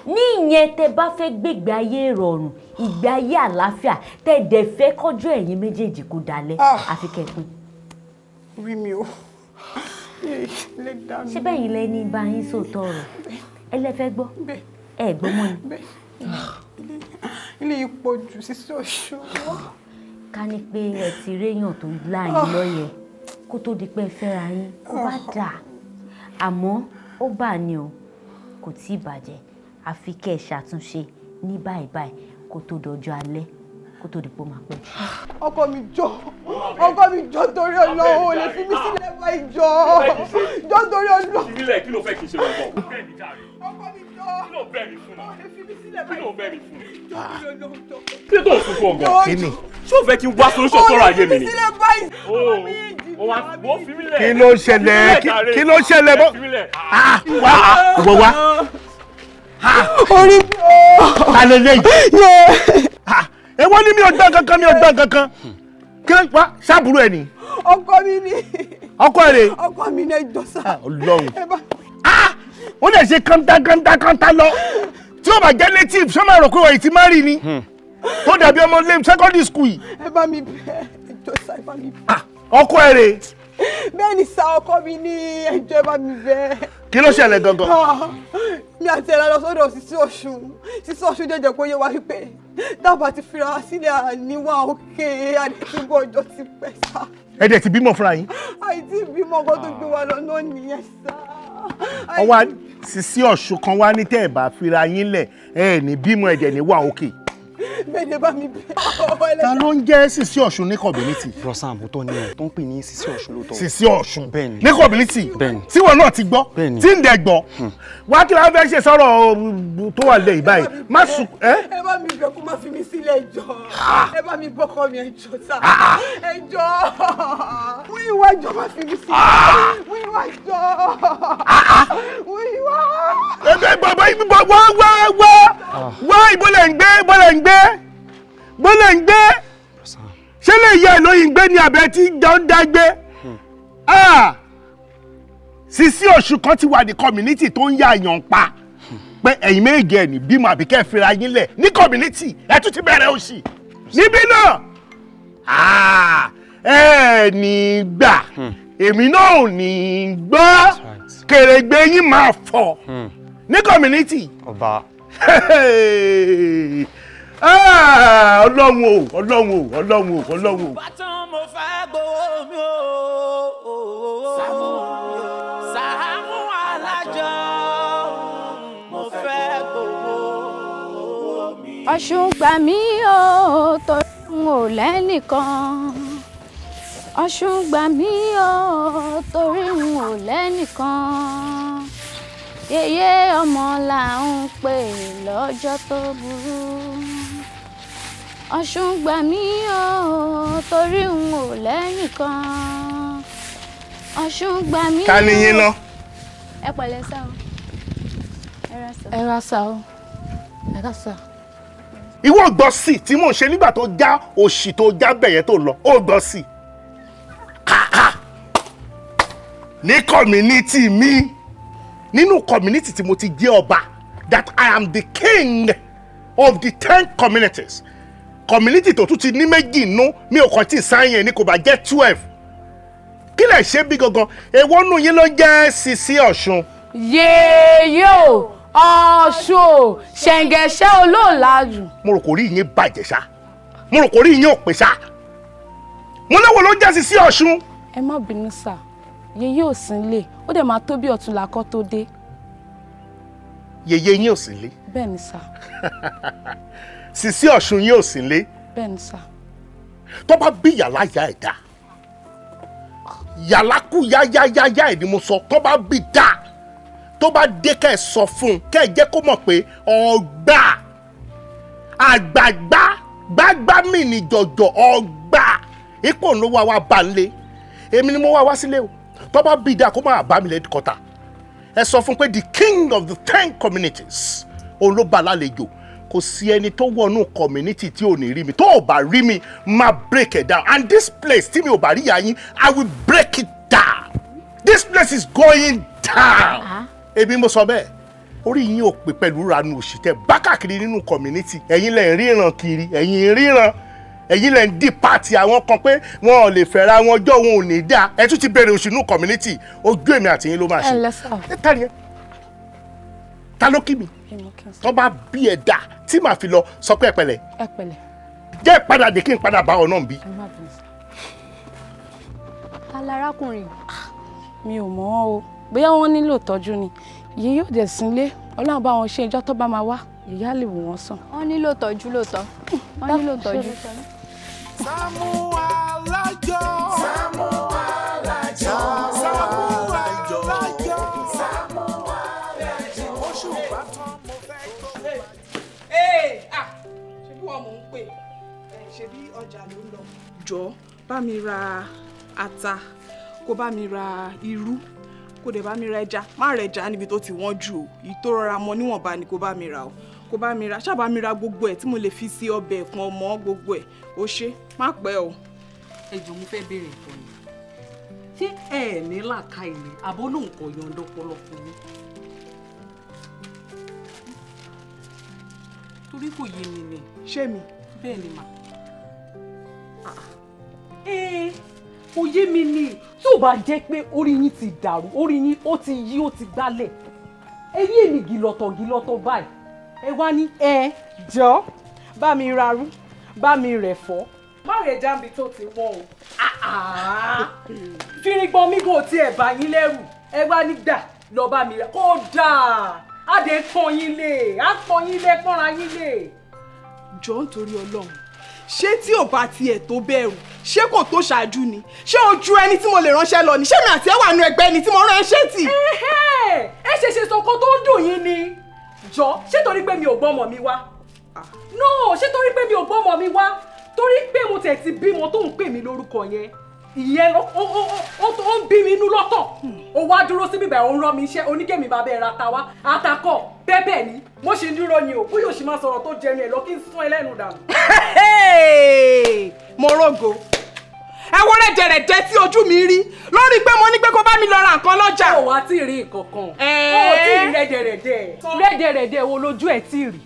Ní ìyẹn tẹ bá fẹ́ gbégbé ayé ìrọ̀rùn, ìgbé ayé àlàáfíà, tẹ dẹ̀ fẹ́ kọjú ẹ̀yin méjèèjì kó dalẹ̀, àfi kẹ́ pín. Rí mi o. Ṣé bẹ́ẹ̀ yín lẹ́ni bá yín sòótọ́ ọ̀rọ̀? Ẹ lẹ́ fẹ́ gbọ́? Ẹ gbọ́ mọ́ ni. Ilé ipò jù Sisi Ọ̀ṣun. Ká ní pé ẹ ti réyàn tó láàyè lọ́yẹ̀ kó tó di pé ẹ fẹ́ra yín, kó bá dà. Àmọ́ ó bà ní o, kò tí ì bàjẹ́, àfi kẹ́ ẹ ṣàtúnṣe ní báyìí báyìí kó tó dọjọ́ alẹ́, kó tó di pé ó máa pẹ́ jù. Ọkọ mi jọ, ọkọ mi jọ torí Ọlọ́run, ò lè fi mí sílẹ̀ báyìí jọ, jọ torí Ọlọ́run. Ìbílẹ̀ kí ló fẹ́ kí n ṣe lọ́gbọ̀n? Ọkọ mi jọ, kí ló bẹ̀ mí fún? Ò lè fi mí sílẹ̀ Kí ló báyìí bẹ̀ mí fún? jọ torí Ọlọ́run jọ. Kí ló tó ń sunkún ọgàn? Kí ni? Ṣé o fẹ́ kí n wá solution sọ́rọ̀ ayé mi ni? Ò lè fi mí sílẹ̀ báyìí. Kí ló ṣẹlẹ̀? Kí ló ṣẹlẹ̀ bọ́? Wá ìwọ wá. Orí mi o. Ta lè lè yìí? Èwo ni mi ò gbọ́ kankan, mi ò gbọ́ kankan. Kí ló wá ṣàbúrò ẹ̀ ni? Ọkọ mi ni. Ọkọ ẹ̀ rè? Ọkọ mi ni ẹjọ́ sá. Ọlọ́run. Ó lè ṣe kọ́ńtà kọ́ńtà kọ́ńtà lọ. Tí ó bá jẹ́ native, ṣé máa rò pé wọ̀nyí ti má rí ni? Tó dàbí ọmọ ilé secondary school yìí. Ẹ bá mi bẹ̀ ẹjọ́ sá, ẹ bá mi bẹ̀. Ọkọ ẹ̀ rè? Bẹ́ẹ̀ ni sá, ọkọ mi ní ẹjọ́, ẹ bá mi bẹ̀. Kí ló ṣẹlẹ̀ gangan? Mi àti ẹ̀rọ lọ sọ́dọ̀ Sisi Ọ̀ṣun. Sisi Ọ̀ṣun jẹ́jẹ́ kó yé wa wípé dábàá ti fira wa sílẹ̀ àníwá òkè àdìtúbọ̀ ọjọ́ ti pẹ́ sá. Ẹ dẹ̀ ti bímọ fúnra yín? Àìtí ìbímọ ọkọ tó gbé wa lọ náà nìyẹn sá. Ọwọ́ Sisi Ọ̀ṣun kan wá ní tẹ́ ẹ̀ bá fira yín lẹ̀, ẹ ní bímọ, ẹ̀dẹ̀ ní wà òkè. Bẹ́ẹ̀ ni bá mi bẹ̀. Ta ló ń jẹ́ Sisi Ọ̀ṣun ní community? Bro Sam, òótọ́ ni o, tó ń pè ní Sisi Ọ̀ṣun lóòótọ́. Sisi Ọ̀ṣun Bẹ́ẹ̀ni. ní community? Bẹ́ẹ̀ni. Tíwọ náà ti gbọ́? Bẹ́ẹ̀ni. Tí ń dẹ̀ gbọ́? Wá kí la fẹ́ ṣe sọ̀rọ̀ tó wà lẹ́yìn báyìí? Má sùn ẹ́. Ẹ bá mi bẹ̀ kó má fi mi sílẹ̀ jọ. Ẹ bá mi bọ́kọ mi ẹjọ́ sá. Ẹjọ́. Mú ìwà jọ, má fi mi sílẹ̀. Mú ìwà jọ. Mú ìwà. Ẹgbẹ́ bàbá ibi bọ̀ wá wá wá wá ibo lẹ̀ ń gbé, ibo lẹ̀ ń gbé, ibo lẹ̀ ń gbé. Ṣé lè yẹ ìlóyìn gbé ní abẹ́ tí jọ ń dágbé? Sisi Ọ̀ṣun kan ti wà ní community tó ń yá àyàn pa pé ẹ̀yin méje ẹ̀ ní bímọ àbí kẹ́ ẹ fira yín lẹ̀ ní community, ẹ tún ti bẹ̀rẹ̀ òṣì níbí náà. Ẹ ní gbà, èmi náà ò ní gbọ́, kèrègbè yín máa fọ́ ní community. Ọba. Ọlọ́run o, Ọlọ́run o, Ọlọ́run o, Ọlọ́run o. Bàtàn mo fẹ́ gbowó mi o. Sàámú Alájọ, mo fẹ́ gbowó mi. Ọ̀ṣun gbà mí o, torí n ò lẹ́nìkan. Ọ̀ṣun gbà mí o, torí n ò lẹ́nìkan. Yèyé ọmọ là ń pè lọ́jọ́ tó burú. Ọ̀ṣun gbà mí o, torí n ò lẹ́nìkan. Ọ̀ṣun gbà mí o. Ta ni yín ná? Ẹ pẹ̀lẹ́ sá o. Ẹ ra sá. Ẹ ra sá o. Ẹ ra sá. Ìwọ gbọ́ sí tí mò ń ṣe nígbà tó já òṣì tó já bẹ̀yẹ tó lọ, ó gbọ́ sí. Ní community mi, nínú community tí mo ti jẹ́ ọba, that I am the king of the 10 communities. Community tó tún ti ní méjì nú, mi ò kàn tí ì sáyẹn ní kò bá jẹ́ 12. Kí lẹ̀ ṣe bí gangan? Èwo nù yín ló ń jẹ́ Sisi Ọ̀ṣun? Yèyé o, Ọ̀ṣun o, ṣẹ̀ǹgẹ̀ṣẹ̀ olóòlàjù. Mo rò kò rí ìyẹn bàjẹ́ ṣá, mo rò kò rí ìyẹn òpè ṣá. Mo léwo ló ń jẹ́ Sisi Ọ̀ṣun? Ẹ má bínú sà, yèyé ò sí nílé, ó dẹ̀ máa tó bí ọ̀túnla kó tó dé. Yèyé yín ò sí nílé? Bẹ́ẹ̀ ni sà. Sisi Ọ̀ṣun yín ò sí nílé? Bẹ́ẹ̀ ni sà. Tó bá bí yàrá ìyá ẹ̀ dá, yàrá kú yáyáyáyá ẹ̀ ni mo sọ, tó bá bí dá, tó bá dé kẹ́ ẹ̀ sọ fún un, kẹ́ ẹ̀ jẹ́ kó mọ̀ pé ọgbà àgbàgbà gbágbá mi ní jọ̀jọ̀ ọgbà ipò ló wá wá bá ń lé. Èmi ni mo wá wá sílé o. Tó bá bí dáa kó máa bá mi lẹ́díkọ́tà. Ẹ sọ fún pé the king of the 10 communities òun ló bá lálejò. Kò sí ẹni tó wọnú community tí ò ní rí mi. Tó ò bá rí mi, máa break it down. And this place tí mi ò bá rí yà yín, I will break it down. This place is going down. Èmi mo sọ bẹ́ẹ̀. Orí yín ò pé pẹ̀lú ranu òṣì tẹ bá káàkiri nínú community. Ẹ̀yin lẹ̀ ń ríran kiri, ẹ̀yin ríran. Ẹ̀yin lẹ̀ ń dì pàtì àwọn kan pé wọn ò lè fẹ́ra wọn ọjọ́ wọn ò ní dáa. Ẹ tún ti bẹ̀rẹ̀ òṣì nínú community. Ojú èmi àti yín ló máa ṣe. Ẹ ǹlẹ́ sà. Ẹ ta ni ẹ? Ta ló kí mi? Tó bá bí ẹ dà tí màá fi lọ sọ pé ẹ pẹ̀lẹ́. Ẹ pẹ̀lẹ́. Jẹ́ padà dé kí n padà bá ọ náà bí. Ẹ má bínú sà. Ta larákùnrin? Mi ò mọ̀ ọ́ o, bóyá wọ́n nílò ìtọ́jú ni. Yìí yóò dẹ̀ sínlé, Ọlọ́run bá wọn ṣe ìjọ́ tó bá máa wá, ìyá lè wò wọ́n sàn. Wọ́n nílò ìtọ́jú lóòótọ́. Wọ́n nílò ìtọ́jú. Sàámú Alájọ. Sàámú Alájọ. Sàámú Alájọ. Sàámú Alájọ. Oṣù bá tán mo fẹ́ gbọ́. Ee, ah, ṣebí wọn mò ń pè, ṣebí ọjà ló ń lọ. Jọ̀ọ́ bá mi ra ata, kó bá mi ra irú, kó dẹ̀ bá mi ra ẹja. Má ra ẹja níbi tó ti wọ́n jù o, èyí tó rọra mọ níwọ̀nba ni kó bá mi ra o. Kó bá mi ra, ṣá bá mi ra gbogbo ẹ̀ tí mo lè fi sí ọbẹ̀ ẹ̀pọ̀n ọmọ gbogbo ẹ̀. Ó ṣe, má pẹ́ o. Ẹ jọ̀ọ́ mo fẹ́ béèrè nǹkan ni. Ṣé ẹ ní làákàyè ni àbó lóun kò yọ̀ǹda ọpọlọ fún yín? Torí kò yé mi ni. Ṣé mi? Bẹ́ẹ̀ ni mà. Kò yé mi ni. Tí ò bá jẹ́ pé orí yín ti dàrú, orí yín ó ti yí, ó ti gbálẹ̀. Ẹ yé mi gìlọ̀tọ̀ gìlọ̀tọ̀ báyìí. Ẹ wá ní ẹ jọ̀ọ́ bá mi rarú, bá mi rẹ̀fọ́. Má rẹ̀ jáǹbi tó ti wọ́n o. Firigbọ́n mi kò tiẹ̀ bá yín lẹ́rù. Ẹ wá nígbà lọ bá mi rẹ̀. Kódà á dé pọ́n yín lé, á pọ́n yín lé, pọ́nra yín lé. Jọ̀ọ́ nítorí Ọlọ́run, ṣé tí ò bá tiẹ̀ tó bẹ̀rù, ṣé kò tó ṣáájú ni? Ṣé ojú ẹni tí mo lè ránṣẹ́ lọ ni? Ṣé mi àti ẹ wà nú ẹgbẹ́ ni tí mo rán ẹṣẹ́ tì? Ẹ ṣe sọ kó tó ń dùn yín ni. Jọ, ṣé torí pé mi ò gbọ́mọ mi wá? No, ṣé torí pé mi ò gbọ́mọ mi wá? Torí pé mo tẹ̀ ti bímọ tó ń pè mí lórúkọ yẹn. Ìyẹn ó ń bí mi inú lọ́tọ̀. Ó wá dúró síbí báyìí, ó ń rán mi iṣẹ́, oníkèmí bàbá ẹ̀ ra ta wá. Atakọ̀ bẹ́bẹ̀ ni, mo ṣì ń dúró ni o, bóyá o ṣì máa sọ̀rọ̀ tó jẹnu ẹ̀ lọ kí n sún ẹ lẹ́nu dànù. Mo rógo. Ẹ wo rẹ̀dẹ̀rẹ̀dẹ̀ tí ojú mi rí lórí pé mo ní pé kó bá mi lọ ra nǹkan lọ́jà. Ó wá tí ì rí nǹkan kan. Ó tí ì rí rẹ̀dẹ̀rẹ̀dẹ̀. Rẹ̀dẹ̀rẹ̀dẹ̀ wo lójú ẹ̀ tí ì rí?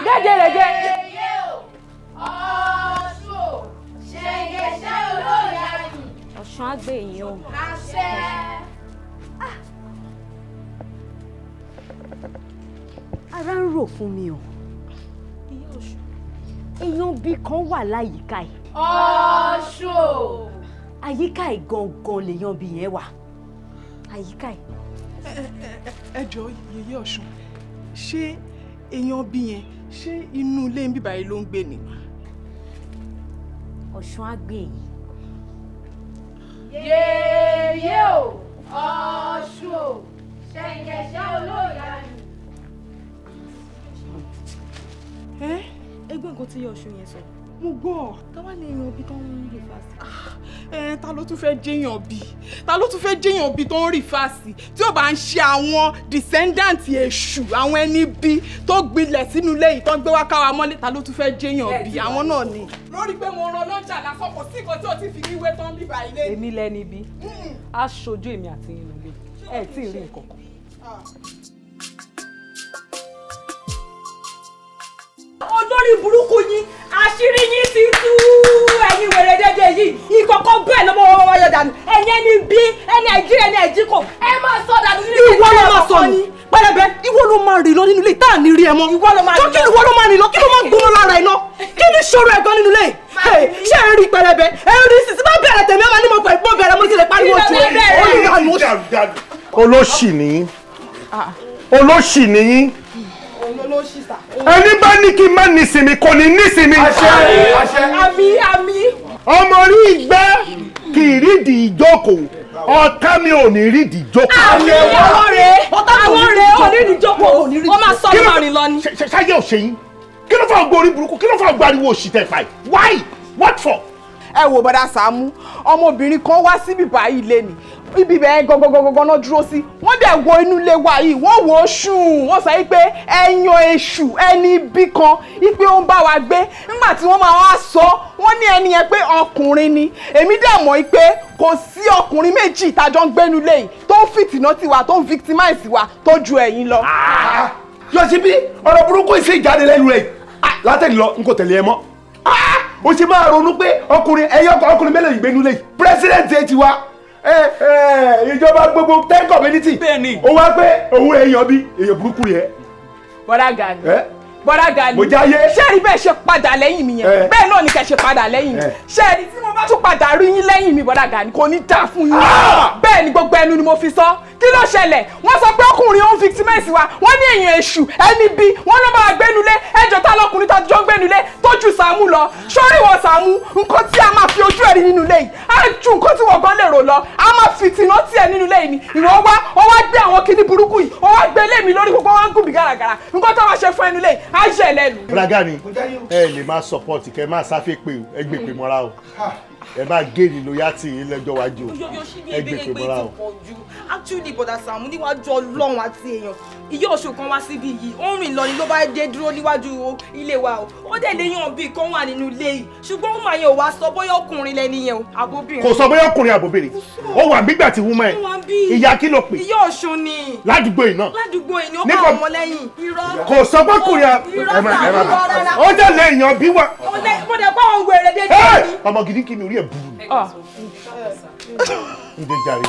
Rẹ̀dẹ̀rẹ̀dẹ̀. Yèyé o, Ọ̀ṣun o, ṣẹ̀ǹgẹ̀ṣẹ̀ olóyè ayùn. Ọ̀ṣun á gbè yín o. Àṣẹ. Ara ń rò fún mi o. Èèyàn bí kan wà láyìíká ẹ̀. Ọ̀ṣun o. Àyíká ẹ̀ gangan lèèyàn bí yẹn wà. Àyíká ẹ̀. Ẹ jọ̀ọ́ Yèyé Ọ̀ṣun, ṣé èèyàn bí yẹn, ṣé inú ilé ń bíbáyìí ló ń gbé ni? Ọ̀ṣun á gbè yín. Yèyé o, Ọ̀ṣun o, ṣẹ̀ǹgẹ̀ṣẹ̀ olóyè ayùn. Ẹgbẹ́ nǹkan tí Ọ̀ṣun yẹn sọ. Mo gbọ́. Táwa lè yan bí tó ń rí fásì. Ta ló tún fẹ́ jẹ́yàn bí? Ta ló tún fẹ́ jẹ́yàn bí tó ń rí fásì? Tí ó bá ń ṣe àwọn descendant èṣù, àwọn ẹni bí tó gbilẹ̀ sínú ilé yìí tó ń gbé wá káwa mọ́lé, ta ló tún fẹ́ jẹ́yàn bí? Àwọn náà ni. Lórí pé mo rán lọ́jà lásán, kò sí nǹkan tí ò ti fi wíwé tán bíbá ilé. Èmi lẹni bí. A ṣojú èmi àti yín nílé. Ẹ tí ì rí nǹkan kan. Olórí burúkú yín, àṣírí yín ti tú. Ẹ̀yin wèrè dédé yìí, ìkọ̀kọ̀ bẹ́ẹ̀ ló mọ wọn wáyọ dànù. Ẹ̀yin ẹni bí ẹni àìjí ẹni àìjí kò, ẹ máa sọ dànù nínú ilé. Ìwọ ló máa sọ ni pẹlẹbẹ, ìwọ ló máa rìn lọ nínú ilé tá à ní rí ẹ mọ́. Ìwọ ló máa rìn lọ. Kí ìwọ ló máa rìn lọ, kí ló máa gbóná lára iná? Kí ni ìṣòro ẹ̀gan nínú ilé? Ṣé ẹ rí pẹlẹbẹ? Ẹ rí sísí bá bẹ̀rẹ̀ tẹ̀mí ọmọ ní mo bẹ̀rẹ̀ mo ti lè pariwo jù. Olóṣì nìyí. Olóṣì nìyí. Ẹni bá ní kí n má nísinmi kò ní nísinmi. Àmín àmín. Ọmọ rí ìgbẹ́ kì í rídìí ìjókòó, ọ̀tá mi ò ní rídìí ìjókòó. Àmín àwọn rèé, àwọn rèé ò ní rídìí ìjókòó, ó máa sọ ọ́ máa rìn lọ ni. Ṣáyé ò ṣe yín, kí ló fà gbọ́ orí burúkú, kí ló fà gbọ́ ariwo òṣì tẹ̀ fà yìí? Why? What for? Ẹ wo bọ́dà Sàámú, ọmọbìnrin kan wá síbí báyìí lé ní ibi bẹ́ẹ̀ gangan náà dúró sí. Wọ́n dẹ̀ wo inú ilé wa yìí, wọ́n wo oṣù, wọ́n sọ pé ẹyan èṣù ẹni ibi kan ipe ó ń bá wa gbé. Nígbà tí wọ́n máa wá sọ, wọ́n ní ẹni yẹn pé ọkùnrin ni. Èmi dẹ̀ mọ̀ pé Kò sí ọkùnrin méjì tájọ ń gbénu lé yìí tó ń fìtìná tiwa, tó ń victimize wa tó ju ẹ̀yin lọ. Yọ̀sibí, ọ̀rọ̀ burúkú ìṣe ìjáde lẹ́nu rẹ̀ látẹ̀lé lọ, n kò tẹ̀lé ẹ mọ́. Ó ṣe máa ronú pé ọkùnrin ẹyọ ọkùnrin mélòó ìgbénu lé yìí, president ẹ ti wá ìjọba gbogbo 10 community, ó wá pé òun èèyàn bí èèyàn burúkú rẹ̀. Bọ́dà Gani, Bọ́dà Gani, ṣé rí bẹ́ẹ̀ ṣe padà lẹ́yìn mi yẹn, bẹ́ẹ̀ náà ni kẹ́ ṣe padà lẹ́yìn mi. Ṣé rí tí mo bá tún padà rí yín lẹ́yìn mi, Bọ́dà Gani, kò ní dáa fún yín. Bẹ́ẹ̀ ni gbogbo ẹnu ni mo fi sọ. Kí ló ṣẹlẹ̀? Wọ́n sọ pé ọkùnrin ó ń victimize wa, wọ́n ní èèyàn èṣù ẹni bí wọ́n ló máa gbénulé. Ẹjọ́ tá lọkùnrin tá jọ ń gbénulé tó ju Sàámú lọ. Sórí wọ Sàámú, nǹkan tí a máa fi ojú ẹ̀rí nínú ilé yìí á ju nǹkan tí wọ́n gan lè rò lọ. A máa fìtìná tiẹ̀ nínú ilé yìí ni. Ìwọ wá, ó wá gbé àwọn kinní burúkú yìí, ó wá gbé lé mi lórí, gbogbo wọn ń gùn mí gàràgàrà. Nǹkan tó máa ṣe fún ẹnu ilé yìí á yẹ lẹ́nu. Bọ́dà Gani, ẹ lè máa support kẹ máa sáfẹ́ pé o, ẹ gbé pè mọ́ra o, ẹ máa géènì lóyàtì yín lọ́jọ́ iwájú o, ẹ gbé pè mọ́ra o. Actually, Bọ́dà Sàámú, níwájú Ọlọ́run àti èèyàn, ìyá Ọ̀ṣun kan wá síbí yìí, ó ń rìn lọ ni ló bá dé dúró níwájú ilé wa o. Ó dẹ̀ léyàn bíi kan wà nínú ilé yìí, ṣùgbọ́n ó máa yẹn ò wá sọ bóyá ọkùnrin lẹni yẹn o àbóbìnrin. Kò sọ bóyá ọkùnrin àbóbìnrin. Ó wà nígbà tí wúmọ́ ẹ ìyá kí ló pè? Ìyá Ọ̀ṣun ni. Ládùúgbò yìí náà. Ládùúgbò yìí ni ó bá ọmọ lẹ́yìn. Irọ́. Kò sọ pé ọkùnrin ó dẹ̀ léyàn bí wà. Mo dẹ̀ bá òun wèrè dédé ni. Ọmọ gidi kí ni orí ẹ̀ burú ni. Ǹdẹ jàre,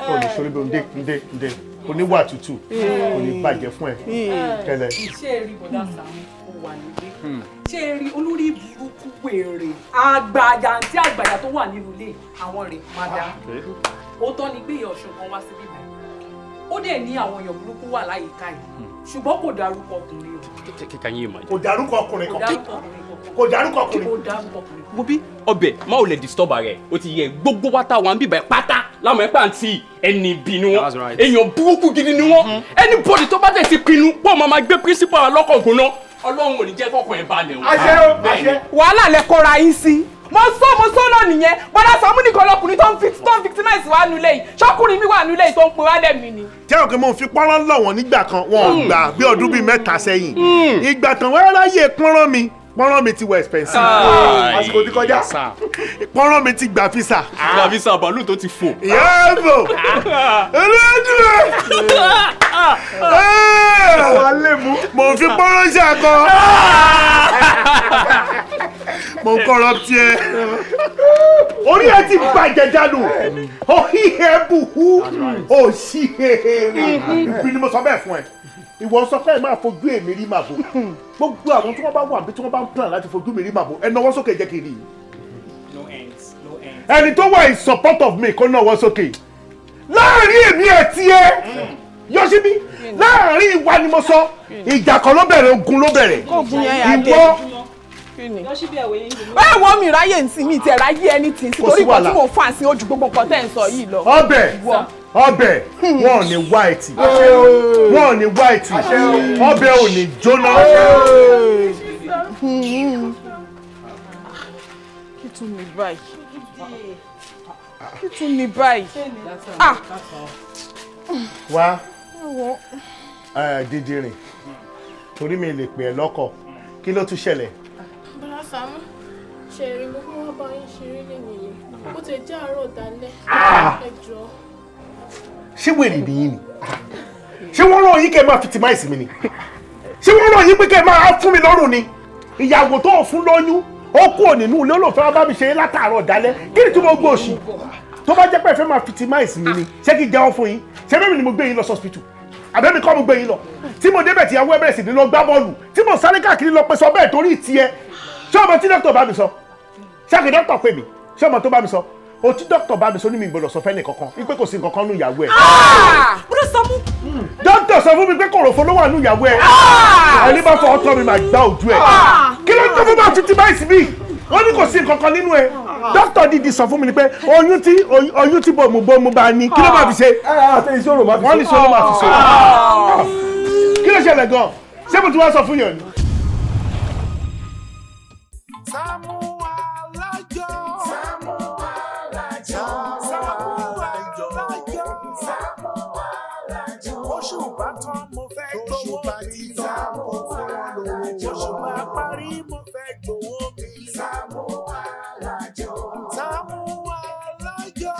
olùsọ̀rọ̀ bí ǹdẹ ǹdẹ ǹdẹ oníwà tútù kò ní bàjẹ́ fún ẹ kẹlẹ. Ṣé rí Bọ́dà Sàámú, ó wà nílé. Ṣé rí olórí burúkú wèrè àgbàyà àti àgbàyà tó wà nínú ilé àwọn rè madam. Ó tọ́ ni pé ìyá Ọ̀ṣun kan wá síbí báyìí, ó dẹ̀ ní àwọn èèyàn burúkú wà láyìíká yìí, ṣùgbọ́n kò dárúkọ ọkùnrin o. Can you imagine? Kò dárúkọ ọkùnrin kan. Kò dárúkọ ọkùnrin. Kò dárúkọ ọkùnrin. Wo bí ọbẹ̀ má ò lè disturb rẹ̀, ó ti yẹ gbogbo wa tá wà ń bíbẹ̀ pátá láwọn ẹ̀pà àǹtí ẹni ibi ni wọ́n, èèyàn burúkú gidi ni wọ́n. Anybody tó bá tẹ̀ ti pinnu pọ̀ máa ma gbé principal wa lọ́kàn gbóná, Ọlọ́run ò ní jẹ́ kọ́kàn ẹ̀ balẹ̀ o. Àṣẹ o, àṣẹ. Wàhálà lẹ kóra yín sí. Mo sọ náà nìyẹn. Bọ́dà Sàámú nìkan lọkùnrin tó ń victimize wa nulẹ̀ yìí. Ṣọ́kùnrin mi wà nulẹ̀ yìí tó ń pe wá lẹ́mìí ni. Jẹ́ òkè mo fi pọ́nrán lọ̀ wọ́n nígbà kan, wọn ò gbà bí ọdún bíi 3 sẹ́yìn. Ìgbà tán wọ́n ráyè pọ́nrán mi ti wọ expensive. Àsìkò ti kọjá. Pọ́nrán mi ti gbà físà. Gbà físà bàálù tó ti fò. Yẹ́bò! Olódùn! Mo fi pọ́nrán ṣàkọ. Mo ń kọ́rọ̀ tiẹ̀. Orí ẹ ti bàjẹ́ dànù. Orí ẹ bùkú. Òṣì ìbí ni mo sọ bẹ́ẹ̀ fún ẹ. Ìwọ sọ pé ẹ máa fojú èmi rí màbò. Gbogbo àwọn tí wọ́n bá wà bí tí wọ́n bá ń plan láti fojú mi rí màbò, ẹ nawọ́ sókè jẹ́ kí n rí. Ẹni tó wà in support of me kó nawọ́ sókè. Láàárín èmi àti ẹ, Yọ̀sibí, láàárín ìwà ni mo sọ, ìjà kan ló bẹ̀rẹ̀, ogun ló bẹ̀rẹ̀. Ìwọ ẹ wọ mi ráyè nsìn mi tiẹ̀ ráyè anything sí torí nǹkan tí mò ń fà sí ojú gbogbo nǹkan tẹ́ ń sọ yìí lọ. Ọbẹ̀ wọn ò ní wá ẹtì, wọn ò ní wá ẹtì, ọbẹ̀ ò ní jóná. Kí tún ní báyìí? Kí tún ní báyìí? Wá dídìrín, torí mi lè pè ẹ́ lọ́kọ̀, kí ló tún ṣẹlẹ̀? Bọ́dà Sàámú, ṣe rí mo fún wọn bá yín ṣeré lẹ́yìn yìí, bó ti jẹ́ àárọ̀ dalẹ́, ẹ jọ̀ọ́. Ṣé wèrè nìyí ni? Ṣé wọ́n rán yín kẹ́ ẹ máa fìtìmáìsì mi ni? Ṣé wọ́n rán yín pé kẹ́ ẹ máa fún mi lọ́rùn ni? Ìyàwó tó fún lóyún, ó kúrò nínú ilé olóòfẹ́ bá mi ṣe látàárọ̀ dalẹ́, kí ni tí mo gbọ́ òṣì? Tó bá jẹ́ pé ẹ fẹ́ máa fìtìmáìsì mi ni, ṣé kí n jẹ́wọ́ fún yín? Ṣé bẹ́ẹ̀ ni mo gbé yín lọ sọ́spítù? Àbẹ́mi kọ́ mo gbé yín lọ? Tí mo débẹ̀ tíyàwó ẹ bẹ̀rẹ̀ sí ní lọ gbá bọ́ọ̀lù, tí mo sáré káàkiri lọ pé sọ bẹ́ẹ̀ torí tiẹ̀. Ṣé ọmọ tí dókítà bá mi sọ? Ṣé àkè dókítà pè mí? Ṣé ọmọ tó bá mi sọ? O tí dókítà bá mi sọ ní mi gbọ́dọ̀ sọ fẹ́ni kankan wípé kò sí nǹkan kan nù ìyàwó ẹ̀. Bọ́dà Sàámú. Dókítà sọ fún mi pé kòròfo ló wà nù ìyàwó ẹ̀. Ẹni bá fọ ọtọ mi máa gbá ojú ẹ̀. Kí ló ń tó fún bá fifty báyìí bí? Wọ́n ní kò sí nǹkan kan nínú ẹ̀. Dókítà dídì sọ fún mi ni pé oyún tí bòmùbòmù bá ní kí ló máa fi ṣe? Wọ́n ní sọ̀rọ̀ máa fi ṣe. Kí ló ṣẹlẹ̀ gan-an? Ṣé mo ti wá sọ fún yàn ni? Sàámú Alájọ. Sàámú Alájọ. Sàámú Alájọ. Sàámú Alájọ. Oṣù bá tán mo fẹ́ gbowó mi. Sàámú Alájọ. Oṣù bá parí mo fẹ́ gbowó mi. Sàámú Alájọ. Sàámú Alájọ.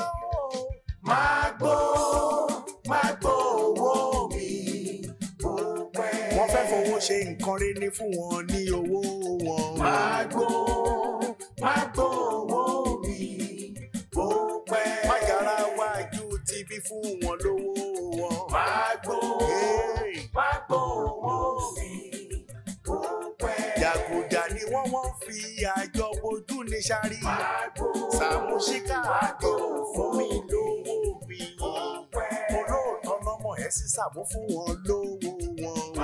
rẹ ní fún wọn ní owó wọn. Máa gbó, máa gbó owó mi bó pẹ́. Májàra wájú ti bí fún wọn lówó wọn. Máa gbó, máa gbó owó mi bó pẹ́. Jàgùjà ni wọ́n fi àjọ bojú ní sáré. Sàmúsíkà àjọ fún mi lówó mi. Olóòótọ́ lọ́mọ ẹ̀ sí Sàmú fún wọn lówó wọn.